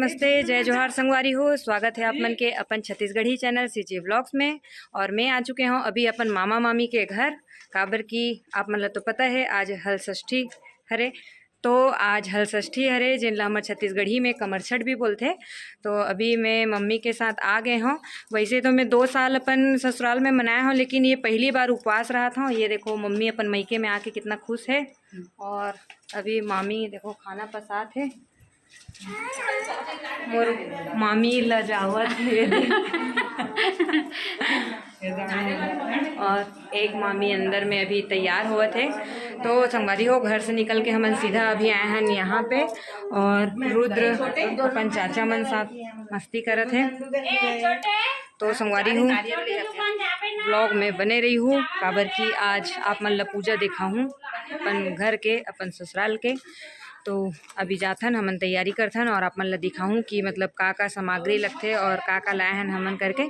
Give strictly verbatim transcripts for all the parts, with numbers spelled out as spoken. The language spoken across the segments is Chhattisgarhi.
नमस्ते, जय जोहार संगवारी हो, स्वागत है आप मन के अपन छत्तीसगढ़ी चैनल सीजी व्लॉग्स में। और मैं आ चुके हूँ अभी अपन मामा मामी के घर, काबर कि आप मन ला तो पता है आज हलषष्ठी हरे। तो आज हलषष्ठी हरे, जेन ला हमर छत्तीसगढ़ी में कमरछठ भी बोलथे। तो अभी मैं मम्मी के साथ आ गए हूँ। वैसे तो मैं दो साल अपन ससुराल में मनाया हूँ, लेकिन ये पहली बार उपवास रहत हूँ। ये देखो मम्मी अपन मइके में आके कितना खुश है। और अभी मामी देखो खाना पसात है। मोर मामी लजावत हे। और एक मामी अंदर में अभी तैयार होवत हे। तो संगवारी हो, घर से निकल के हमन सीधा अभी आए हन यहाँ पे, और रुद्र अपन चाचा मन साथ मस्ती करत हे। तो संगवारी हो, व्लॉग में बने रही हो, काबर कि आज आप मन ला पूजा दिखाहूँ अपन घर के, अपन ससुराल के। तो अभी जाथन, हमन तैयारी करथन और आप मन ला दिखाहूँ कि मतलब का का सामग्री लगथे और का का लाए हन हमन करके।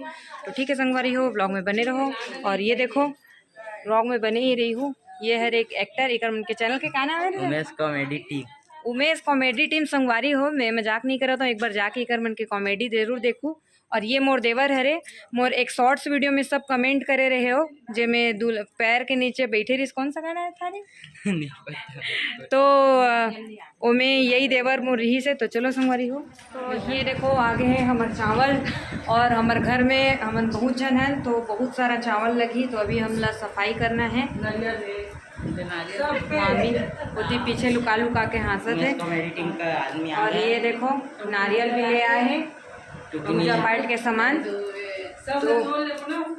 तो ठीक है संगवारी हो, व्लॉग में बने रहो। और ये देखो, व्लॉग में बने ही रही हूँ। ये हर एक एक्टर, एकर मन के चैनल के का नाम है रे? Umesh comedy team. Umesh comedy team संगवारी हो, मैं मजाक नहीं करत हूँ, एक बार जाके एकर मन के कॉमेडी जरूर देखू। और ये मोर देवर हरे, मोर एक शॉर्ट्स वीडियो में सब कमेंट करे रहे हो, जे में दुल-, पैर के नीचे बैठे रहिस, कौन सा गाना है था रे? नहीं पता। तो, अ, ओमे यही देवर मोर रहिस हे। तो चलो संगवारी हो, तो ये देखो आगे है हमर चावल, और हमर घर में हमन बहुत झन हन, तो बहुत सारा चावल लगही। तो अभी हमला सफाई करना है। मामी ओती पीछे लुका लुका के हाँसत है। कॉमेडी टीम का आदमी आ और गया। ये देखो नारियल भी ले आए हैं, पूजा पाठ के सामान। तो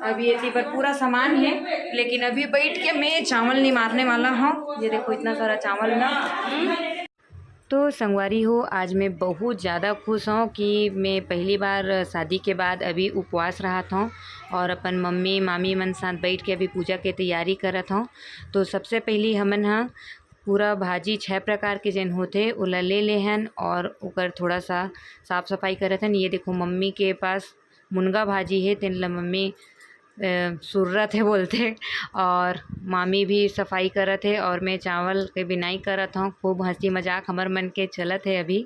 अभी एती पर पूरा सामान है, लेकिन अभी बैठ के मैं चावल निमारने वाला हूँ। ये देखो इतना सारा चावल ना। तो संगवारी हो, आज मैं बहुत ज़्यादा खुश हूँ कि मैं पहली बार शादी के बाद अभी उपवास रहत हूँ और अपन मम्मी मामी मन साथ बैठ के अभी पूजा के तैयारी करत हूँ। तो सबसे पहली हमन ह पूरा भाजी छह प्रकार के जेन होथे ओला ले लेहन और ओकर थोड़ा सा साफ सफाई करत हन। ये देखो मम्मी के पास मुनगा भाजी हे, तेन ला मम्मी, अ, सुर्रत हे बोलथे, और मामी भी सफाई करत हे और मैं चावल के बिनाई करत हूँ। खूब हंसी मजाक हमर मन के चलत हे अभी,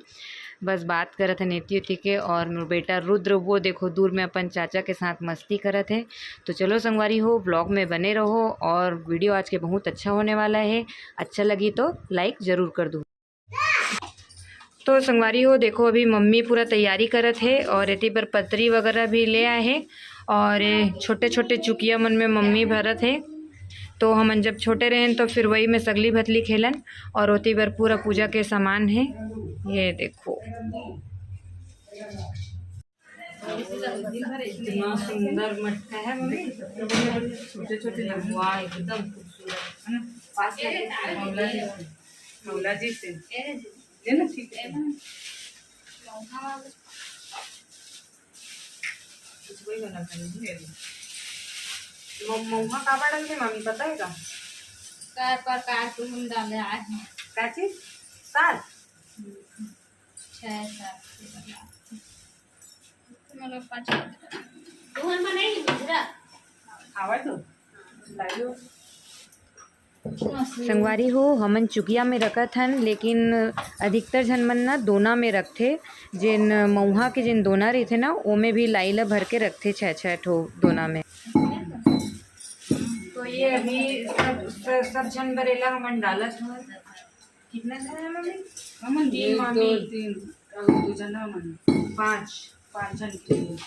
बस बात करत हन एती ओती के। और मोर बेटा रुद्र वो देखो दूर में अपन चाचा के साथ मस्ती करत हे। तो चलो संगवारी हो, व्लॉग में बने रहो और वीडियो आज के बहुत अच्छा होने वाला है। अच्छा लगी तो लाइक जरूर कर दो। तो संगवारी हो, देखो अभी मम्मी पूरा तैयारी करत हे और एती बर पतरी वगैरह भी ले आए हे और छोटे छोटे चुकिया मन में मम्मी भरत हे। तो हमन जब छोटे रहेन तो फिर वही में सगली भतली खेलन। और ओती बर पूरा पूजा के सामान हे, ये देखो। इतना सुंदर मटका है मम्मी, छोटे छोटे लड्डू, वाह, एकदम खूबसूरत है ना। पास लगे कमला जी से, कमला जी से। ये ना, ठीक है। कुछ वही बना पाएंगे। म-, महुआ का बटन के मम्मी पता है का? का प्रकार के हम डाले आए हैं। का चीज? सात? छह सात के बना। मतलब पाँच। तुहन बनाई दूसरा। आवा तो। लाइयो। संगवारी हो, हमन चुकिया में रखत हन, लेकिन अधिकतर झन मन ना दोना में रखथे। जेन मउहा के जेन दोना रहिथे ना, ओमे भी लाई ल भर के रखथे, छह छह ठो दोना में। तो ये अभी सब, सब, सब झन बर एला हमन डालत हन। कितना झन है मम्मी? हमन तीन एक, मामी। दो, तीन, अउ दू जना मन। पाँच, पाँच झन के लिए।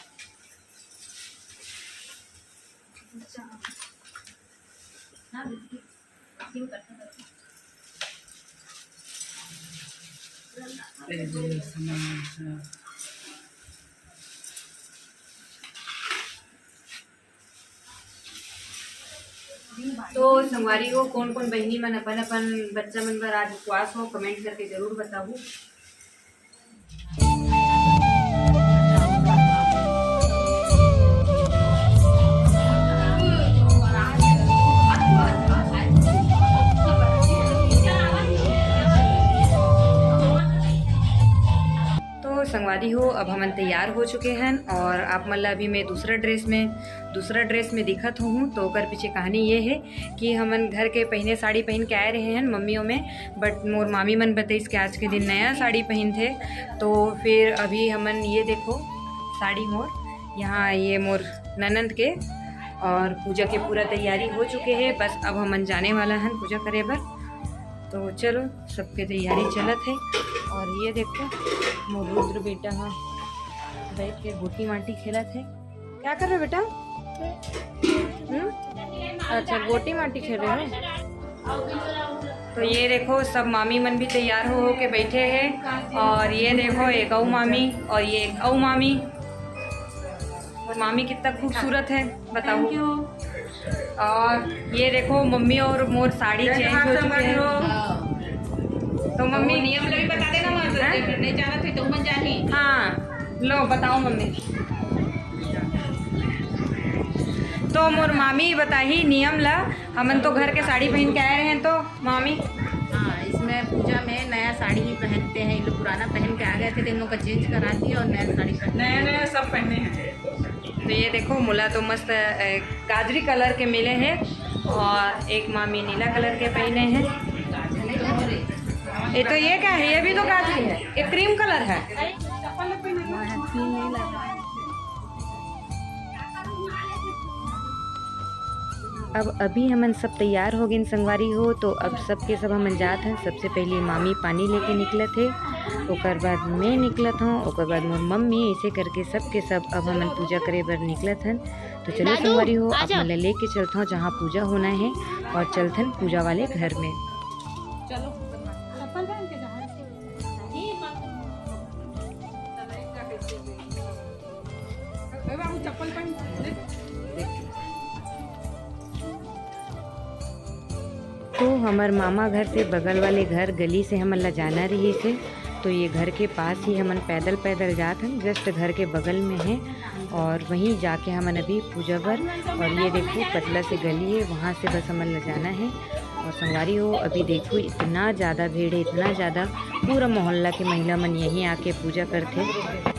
तो संगवारी हो, कौन कौन बहिनी मन अपन अपन बच्चा मन बर आज उपवास हो, कमेंट करके जरूर बताबू। तो संगवारी हो, अब हमन तैयार हो चुके हन और आप मन ला अभी मैं दूसरा ड्रेस में, दूसरा ड्रेस में दिखत हूँ। तो ओकर पीछे कहानी ये है कि हमन घर के पहिने साड़ी पहन के आए रहे हन मम्मियों में, बट मोर मामी मन बतइस के आज के दिन नया साड़ी पहनथे। तो फिर अभी हमन ये देखो साड़ी मोर, यहाँ ये मोर ननंद के, और पूजा के पूरा तैयारी हो चुके है। बस अब हमन जाने वाला हन पूजा करे बर। तो चलो, सबके तैयारी चलत है। और ये देखो, मोर रुद्र बेटा हा बैठ के गोटी माटी खेलत है। क्या कर रहे हो बेटा? हम्म? अच्छा, गोटी माटी खेल रहे हो। तो ये देखो, सब मामी मन भी तैयार हो, हो के बैठे हैं। और ये देखो, एक अऊ मामी और ये एक अऊ मामी। और मामी कितना खूबसूरत है, बताओ। और ये देखो, मम्मी और मोर साड़ी चेंज हो चुके हैं। तो मम्मी, नियम ला भी बता देना, वहाँ पे हैं? नहीं जाना थे तो मत जानी। हाँ, लो बताओ मम्मी। तो मोर मामी बताही नियम ला, हमन तो घर के साड़ी पहन के आए रहे हैं। तो मामी, हाँ, इसमें पूजा में नया साड़ी ही पहनते हैं। ये लोग पुराना पहन के आ गए थे, तो इन लोग का चेंज करा दिया और नया साड़ी पहन नया नया सब पहने हैं। तो ये देखो, मोला तो मस्त, अ, गाजरी कलर के मिले हैं और एक मामी नीला कलर के पहने हैं। ये तो, ये क्या है? ये भी तो गाजरी है, ये क्रीम कलर है। अब अभी हमन सब तैयार हो गइन संगवारी हो, तो अब सबके सब हमन जात हन। सबसे पहले मामी पानी लेके निकलत हे, ओकर बाद मैं निकलत हूँ, ओकर बाद मोर मम्मी, ऐसे करके सबके सब अब हमन पूजा करे बर निकलत हन। तो चलो संगवारी हो, आप मन ला लेके चलत हूँ जहाँ पूजा होना है और चलथन पूजा वाले घर में। चलो। तो हमर मामा घर से बगल वाले घर गली से हमन ला जाना रहिस हे, तो ये घर के पास ही हमन पैदल पैदल जात हन, just घर के बगल में है। और वहीं जाके हमन अभी पूजा बर, और ये देखो पतला से गली है, वहाँ से बस हमन ला जाना है। और संगवारी हो, अभी देखो इतना ज़्यादा भीड़ है, इतना ज़्यादा, पूरा मोहल्ला के महिला मन यहीं आके पूजा करथे।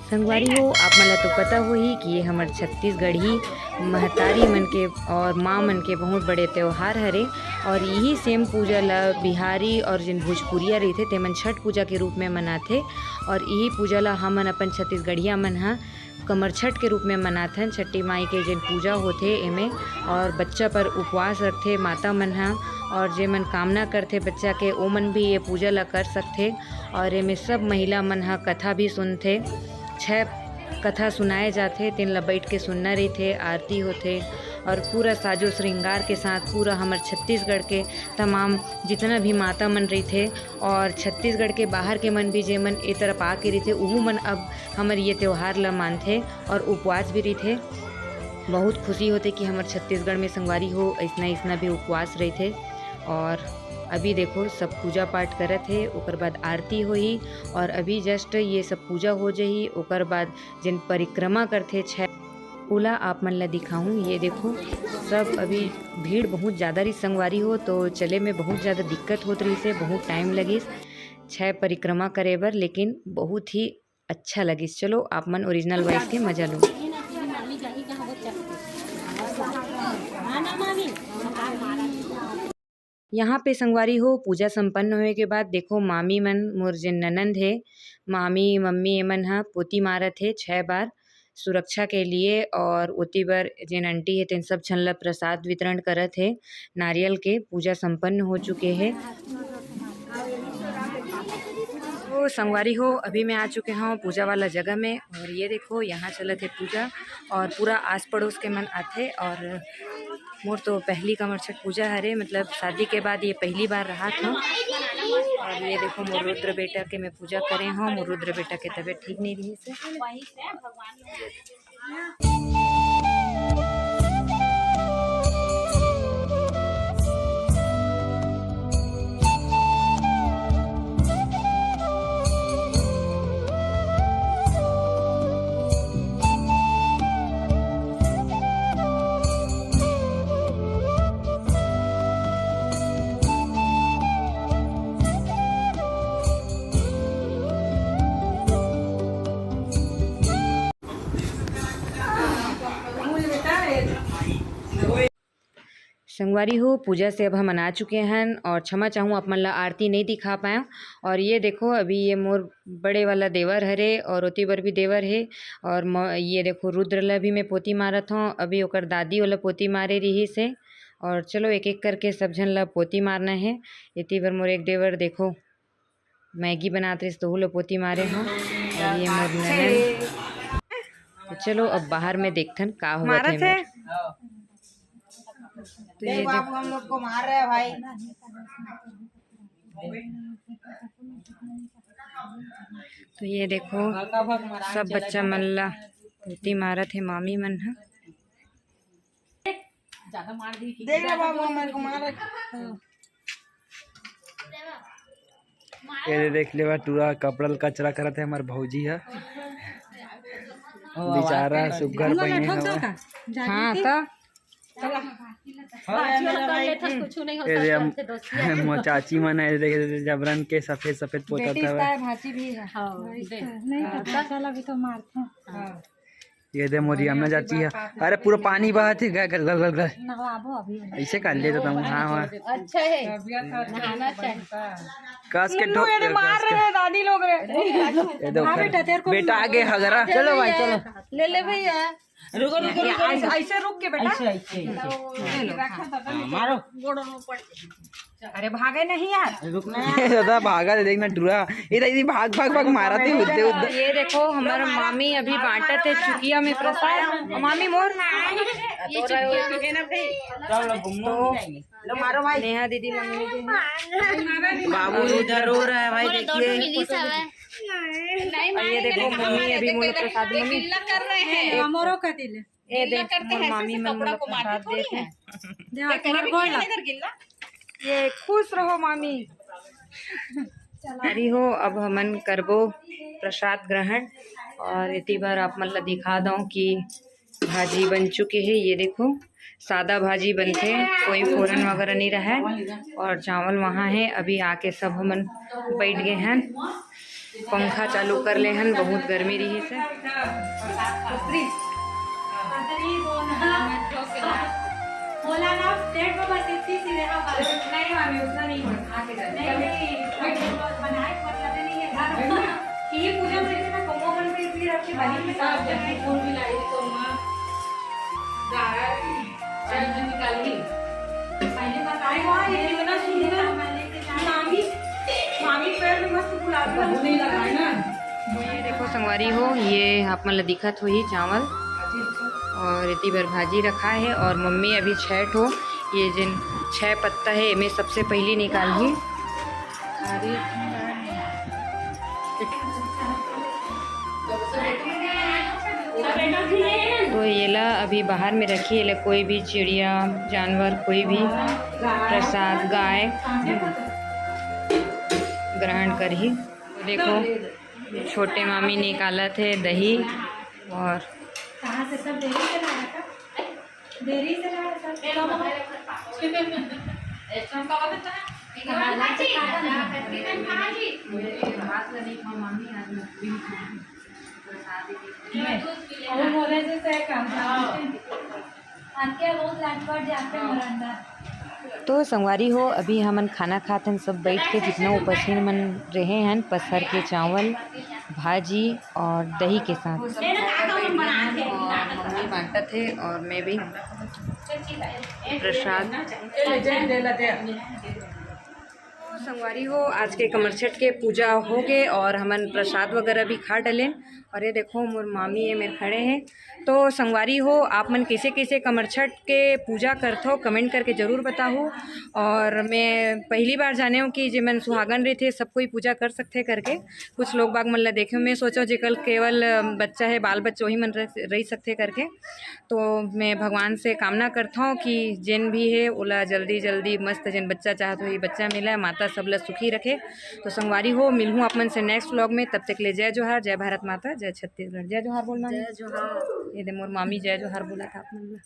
संगवारी हो, आप मन ला तो पता होही कि ये हमर छत्तीसगढ़ी महतारी मन के और माँ मन के बहुत बड़े त्योहार हरे। और यही same पूजा ला बिहारी और जिन भोजपुरिया रहिथे, तेमन छठ पूजा के रूप में मनाथे। और यही पूजा ला हमन अपन छत्तीसगढ़िया मन ह कमरछठ के रूप में मनाथन। छठी माई के जेन पूजा होथे एमे, और बच्चा पर उपवास रखथे माता मन ह, और जे मन कामना करथे बच्चा के, ओ मन भी ये पूजा ला कर सकथे। और एमे सब महिला मन ह कथा भी सुनथे। छह कथा सुनाए जाथे, तेन ला बैठ के सुनना रहिथे, आरती होथे, और पूरा साजो श्रृंगार के साथ पूरा हमर छत्तीसगढ़ के तमाम जितना भी माता मन रहिथे, और छत्तीसगढ़ के बाहर के मन भी जे मन ए तरफ आके रहिथे, उहू मन अब हमर ये त्योहार ला मानथे और उपवास भी रहिथे। बहुत खुशी होथे कि हमर छत्तीसगढ़ में संगवारी हो अइसना, अइसना भी उपवास रहिथे। और अभी देखो, सब पूजा पाठ करत हे, ओकर बाद आरती होही, और अभी just ये सब पूजा हो जही, ओकर बाद जेन परिक्रमा करथे छह, ओला आप मन ला दिखाहूँ। ये देखो, सब अभी भीड़ बहुत ज़्यादा रहिस संगवारी हो, तो चले में बहुत ज़्यादा दिक्कत होत रहिस हे, बहुत time लगिस। छह परिक्रमा करे बर, लेकिन बहुत ही अच्छा लगिस। चलो, आप मन original voice के मजा लो। यहाँ पे संगवारी हो, पूजा संपन्न होए के बाद देखो, मामी मन, मोर जेन ननंद हे, मामी, मम्मी, एमन ह पोती मारत हे छह बार सुरक्षा के लिए, और ओती बर जेन आंटी हे, तेन सब झन ल प्रसाद वितरण करत हे नारियल के। पूजा संपन्न हो चुके हे। तो संगवारी हो, अभी मैं आ चुके हूँ पूजा वाला जगह में, और ये देखो, यहाँ चलत हे पूजा, और पूरा आस पड़ोस के मन आथे, और मोर तो पहली कमरछठ पूजा हरे, मतलब शादी के बाद ये पहली बार रहत हूँ। और ये देखो, मोर रुद्र बेटा के मैं पूजा करे हूँ। मोर रुद्र बेटा के तबीयत ठीक नहीं रहिस हे। संगवारी हो, पूजा से अब हमन आ चुके हन और क्षमा चाहूँ, आप मन ला आरती नहीं दिखा पाएंव। और ये देखो, अभी ये मोर बड़े वाला देवर हरे और ओती बर भी देवर हे और म-, ये देखो, रुद्र ला भी मैं पोती मारत हूँ। अभी ओकर दादी ओला पोती मारे रिहिस हे। और चलो, एक एक करके सब झन ला पोती मारना हे। एती बर मोर एक देवर देखो, मैगी बनात रहिस, तो ओहू ला पोती मारे हूँ। और ये मोर ननद। तो चलो, अब बाहर में देखथन का होवत हे मारत हे। मोर। तो ये देखो, हम लोग को मार रहे हैं भाई। तो ये देखो, सब बच्चा मन ला पोती मारत हे मामी मन ह। देख रहा बाबू, हमारे को मार रहा है। ये दे देख लेवा, टूरा कपड़ा ल कचरा करत हे हमर भौजी ह। बेचारा सुग्घर बहिनी हवय। हाँ, त ये दे हम, मोर चाची मन हे, देख, देख, जबरन के सफेद सफेद पोतत हवय। भांची भी है। हाँ, नहीं तो भांचा ला भी तो मारते हैं। ये दे मोर यमुना चाची ह। अरे, पूरा पानी बहत हे, गल, गल, गल, गल। नहवाबो अभी। ऐसे कर ले तो तुम, हाँ, हाँ। अच्छा है, नहाना चाहिए। कस के ठोक, ये मार रहे हैं दादी लोग रे। ये दो हाँ कर। बेटा, तेरे को बेटा आगे हगरा। चलो भाई, चलो। ले ले भैया। रुको, रुको, रुको, ऐसे, रुको। ऐसे रुक के बेटा। ऐसे, ऐसे, ऐसे। ले लो। हाँ, मारो। अरे भागे नहीं यार। रुकना है। दादा भागा दे, देखना टूरा। ये दादी भाग, भाग, भाग मारा थे, उद्दे, उद्दे। ये देखो, हमारा मामी अभी बांटत हे चुकिया में प्रसाद। मामी मोर। ये चुकिया। चलो, घूमो। तो लो, मारो भाई। नेहा दीदी मम्मी के हैं। बाबू इधर रो रहा है भाई, देखिए। नहीं, और ये देखो, मम्मी अभी मोला प्रसाद, मम्मी। कर रहे हैं। हमरो का दिले। ये देख, मोर मामी मन मोला प्रसाद देत हे। देख, तुम्हार गोड़ ला। ये खुश रहो मामी। अरे हो, अब हमन करबो प्रसाद ग्रहण। और एती बर आप मन ला दिखा दऊं कि भाजी बन चुके हे। ये देखो, सादा भाजी बनथे, कोई फोरन वगैरह नहीं रहा है। और चावल वहाँ है, अभी आके सब हमन बैठ गए हैं। पंखा चालू कर ले हन, बहुत गर्मी रहिस हे। पहले बताए हुआ, ये इतना सुंदर मामी, मामी पैर में मस्त गुलाबी रंग नहीं लगाए ना। ये देखो संगवारी हो, ये आप मन ल दिखत होही चावल और एती बर भाजी रखा है। और मम्मी अभी छह ठो, ये जिन छह पत्ता है, एमे सबसे पहली निकालही। तो येला अभी बाहर में रखी, येला कोई भी चिड़िया, जानवर, कोई भी प्रसाद, गाय ग्रहण करही। देखो, छोटे मामी निकालत हे दही और कहाँ से सब देरी से लाया था? देरी से लाया था। और बोले जैसे काम था। तो संगवारी हो, अभी हमन खाना खात हन सब बैठ के, जितना उपस्थित मन रहे हन, पसर के चावल, भाजी और दही के साथ। और मम्मी बांटत हे और मैं भी प्रसाद। तो संगवारी हो, आज के कमरछठ के पूजा हो गए और हमन प्रसाद वगैरह भी खा डलेन। और ये देखो, मोर मामी ये मेर खड़े हैं। तो संगवारी हो, आप मन कैसे कैसे कमरछठ के पूजा करथो, comment करके जरूर बताहू। और मैं पहली बार जाने हूँ कि जे मन सुहागन रहिथे, सब कोई पूजा कर सकथे करके। कुछ लोग बाग मन ला देखे, मैं सोचो जेकर केवल बच्चा है, बाल बच्चा, वही मन रह, रह सकथे करके। तो मैं भगवान से कामना करता हूँ कि जेन भी है, ओला जल्दी जल्दी मस्त जेन बच्चा चाहत हो, ये बच्चा मिले, माता सबला सुखी रखे। तो संगवारी हो, मिलहूँ आप मन से next vlog में। तब तक ले जय जोहार, जय भारत माता, जय छत्तीसगढ़। जय जोहार बोल मामी। जय जोहार। ये दे मोर मामी जय जोहार बोला था आप मन ला।